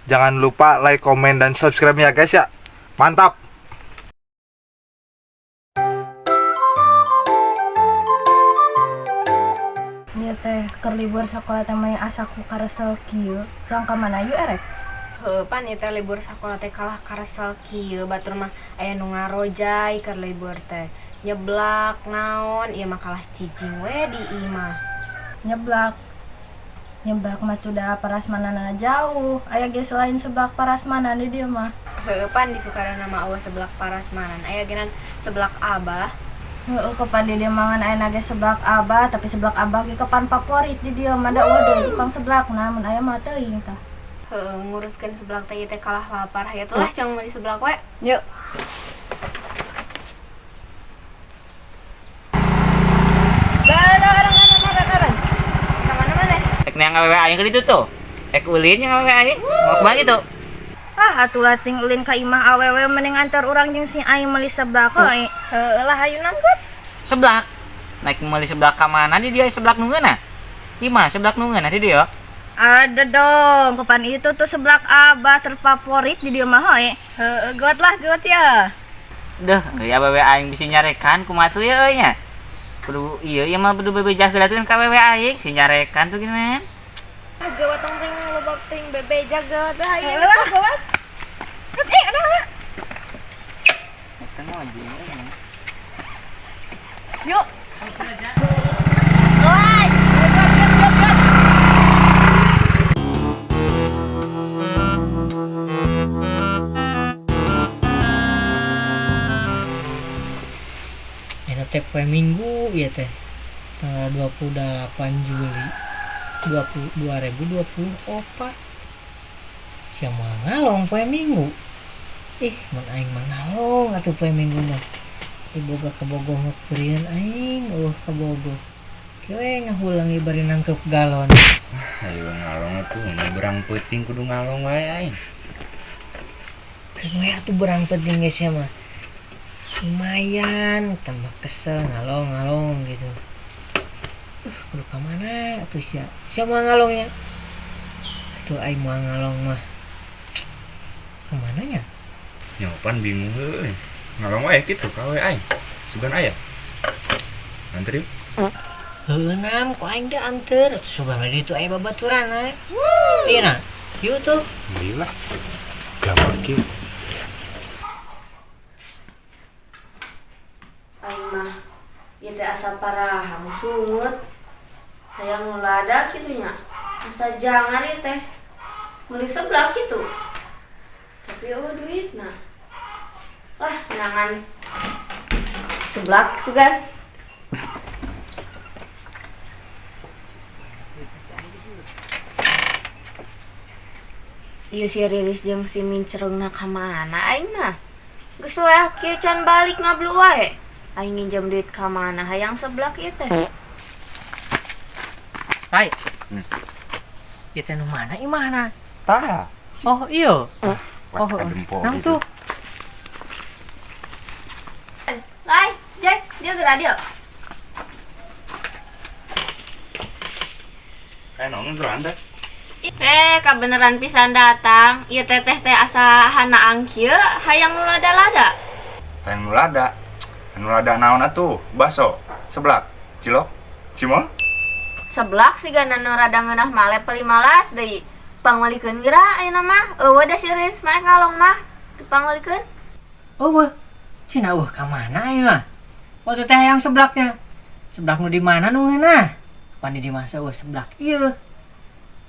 Jangan lupa like, komen, dan subscribe ya guys ya. Mantap! Ieu teh keur libur sakola teh mani asa ku karesel kieu. Soang ka mana yuk erek? Heuh, pan ieu teh libur sakola teh kalah karesel kieu, batur mah aya nu ngarojay keur libur teh. Nyeblak naon, ieu mah kalah cicing we di imah. Nyeblak. Nyeblak mah tuh da parasmananna jauh. Aya ge selain seblak parasmanan di dieu mah. Heuh, pan di Sukarana mah eueuh seblak parasmanan. Aya genan seblak Abah. Heeh, kapan di dieu mangan aya ge seblak Abah, tapi seblak Abah ge kapan favorit di dieu mah da eueuh deui tukang seblak nah mun aya mah teuing tah. Heuh, nguruskeun seblak teh ieu teh kalah lapar. Hayu tuh lah cang meuli seblak we. Yuk. Ka mana maneh? Ek neang awewe aing ke ditu tuh. Ek ulin yang awewe aing. Mau kumaha gitu? Ah, atuh lah ting ulin ka imah awewe mending antar urang jeung si aing meuli seblak we. Heuh lah hayu nangkut. Seblak. Naik meuli seblak ka mana di dia seblak nu ngeunah? Di mana seblak nu ngeunah di dia? Ada dong, kapan itu tuh seblak Abah terfavorit di dieu mah we. Heuh, geuat lah geuat ya. Deh, euy awewe aing bisi nyarekan kumaha tuh ya euy nya. Kudu ieu ieu mah kudu bebeja heula tuh ka awewe aing si nyarekan tuh gini. Ah, geuat tong ting loba ting bebeja geuat lah hayu. Heuh lah, geuat. Eh, ada apa? Eta mah anjing. Yuk. Eta teh poe Minggu ieu teh. Tanggal 28 Juli 2024. Sia moal ngalong poe Minggu. Ih, mun aing mah ngalong atuh poe Minggu mah. Ih, boga kabogoh ngeupeureun aing, eueuh kabogoh. Kieu we ngahulang ieu bari nangkeup galon. Ayo ngalong atuh, nu berang peuting kudu ngalong wae aing. Keun we atuh berang peuting geus sia mah. Lumayan, tambah kesel ngalong-ngalong gitu. Kudu ka mana atuh sia? Sia moal ngalongnya? Atuh aing moal ngalong mah. Kemana nya? Nyopan bingung heueuh. Ngalong wae kitu ka we aing. Sugan aya. Anter yuk. Heueuh nam, ku aing teh anter. Atuh sugan we ditu aya babaturan we. Ieu na. Yuk tuh. Ieu lah. Gampang kieu. Aing mah ieu teh asa parah sungut. Hayang nu lada kitu nya. Asa jangan ieu teh. Meuli seblak kitu. Tapi eueuh duitna. Lah, nangan seblak sugan. Ieu si Riris jeung si Mincerengna ka mana aing mah? Geus we kieu can balik ngablu wae. Aing nginjem duit ka mana hayang seblak ieu teh. Hai. Ieu teh nu mana imahna? Tah. Oh, iya. Ah, Oh, kadempol nang gitu. tuh. Lai, Jack, dia geura dia. Naon geura teh? Kabeneran pisan datang. Ieu teteh teh asa hanaang kieu hayang nu lada-lada. Hayang nu lada. Nu lada naon atuh? Baso, seblak, cilok, cimol? Seblak sigana nu rada ngeunah mah level 15 deui. Pangmeulikeun geura ayeuna mah. Eueuh da si Riris mah ngalong mah. Pangmeulikeun. Eueuh. Cenah eueuh ka mana ieu mah? Oh, teteh hayang seblaknya. Seblak nu di mana nu ngeunah? Pan di masa eueuh seblak ieu.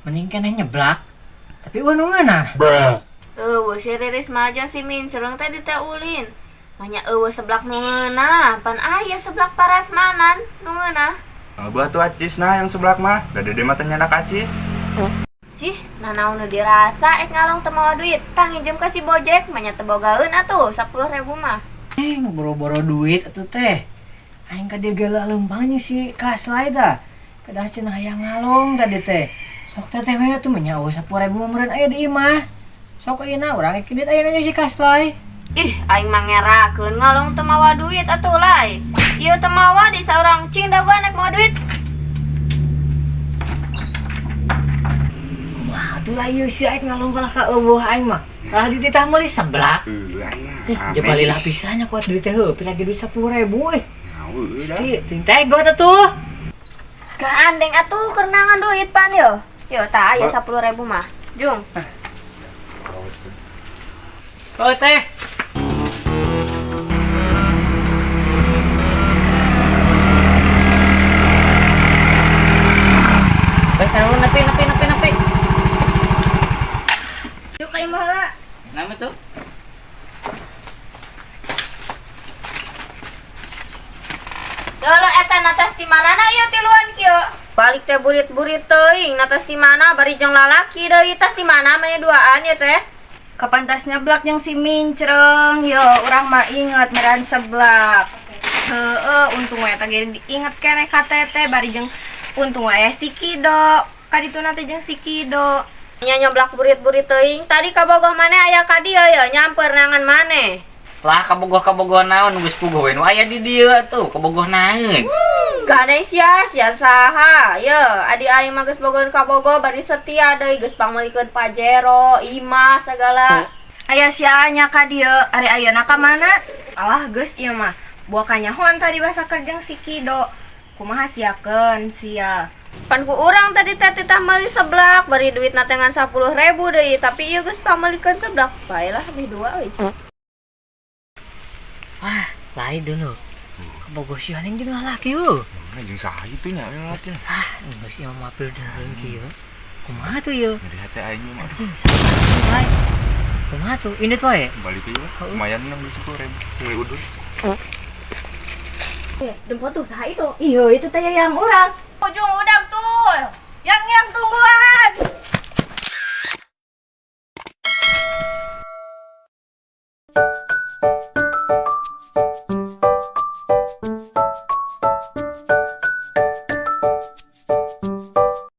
Mending keneh nyeblak. Tapi eueuh nu ngeunah. Bruh. Eueuh si Riris mah jeung si Mincereng teh diteulin. Manya eueuh seblak nu ngeunah, pan aya seblak parasmanan nu ngeunah. Buah tuh acis nah yang seblak mah. Da dede mah teh nyandak acis. Cih, nanaon nu dirasa ek ngalong teu mawa duit. Tah nginjem ka si Bojek, manya teu bogaeun atuh 10.000 mah. Boro-boro duit atuh teh. Aing ka dieu ge leumpang nya si Kaslay tah. Kedah cenah hayang ngalong tadi teh. Sok teh teh we atuh mah nya eueuh 10.000 mah meureun aya di imah. Sok ayeuna urang ek duit ayeuna nya si Kaslay. Ih, aing mah ngerakeun ngalong teu mawa duit atuh lai. Ieu teu mawa di saurang cing dagoan ek mawa duit. Atuh ieu si aing ngalong kalah ka eueuh aing mah. Kalah dititah meuli seblak. Heuh aing mah. Jebali lah pisannya kuat duit teh heuh, pira duit 10.000 euy. Heuh dah. Teu tego atuh. Gandeng atuh keur nangan duit pan yo. Yo tah aya 10.000 mah. Jung. Oh teh. Baik, taruh nepi nepi nepi nepi. Yuk ka imah heula. Nama tuh? Dolo eta natas di mana na ieu tiluan kieu? Balik teh burit-burit teuing natas di mana bari jeung lalaki deui tas di mana mah duaan ya teh. Kapan tas nyeblak jeung si mincreng yo urang mah inget meran seblak. Heeh, untung we eta ge diinget keneh ka teteh bari jeung untung we si Kido. Ka dituna teh jeung si Kido. Nya nyeblak burit-burit teuing tadi kabogoh maneh aya ka dieu ye nyamper nangan maneh. Lah kabogoh-kabogoh naon geus puguh we nu aya di dieu atuh, kabogoh naon. Gandeng sia sia saha ye adi aing mah geus bogoheun kabogoh bari setia deui geus pangmeulikeun Pajero, imah sagala. Aya sia nya ka dieu ari ayeuna ka mana? Alah geus ieu mah. Buah kanyahoan tadi basa keur jeung si Kido. Kumaha siakeun sia. Pan ku urang tadi teh titah meuli seblak bari duitna teh ngan 10.000 deui tapi ieu geus pangmeulikeun seblak. Bae lah beli dua euy. Wah, lain dulu. Kabogoh sia ning jeung lalaki heuh. Mana jeung saha kitu nya lalaki. Ah, geus ieu mah mapil deui kieu. Kumaha tuh ieu? Nyeri hate aing mah. Anjing, salah. Kumaha tuh? Ini tuh we. Balik ieu lumayan nang duit 10.000. Meuli udur. Dempo tuh saha itu? Iyo itu teh yang urang. Ujung udah tuh. Yang tungguan.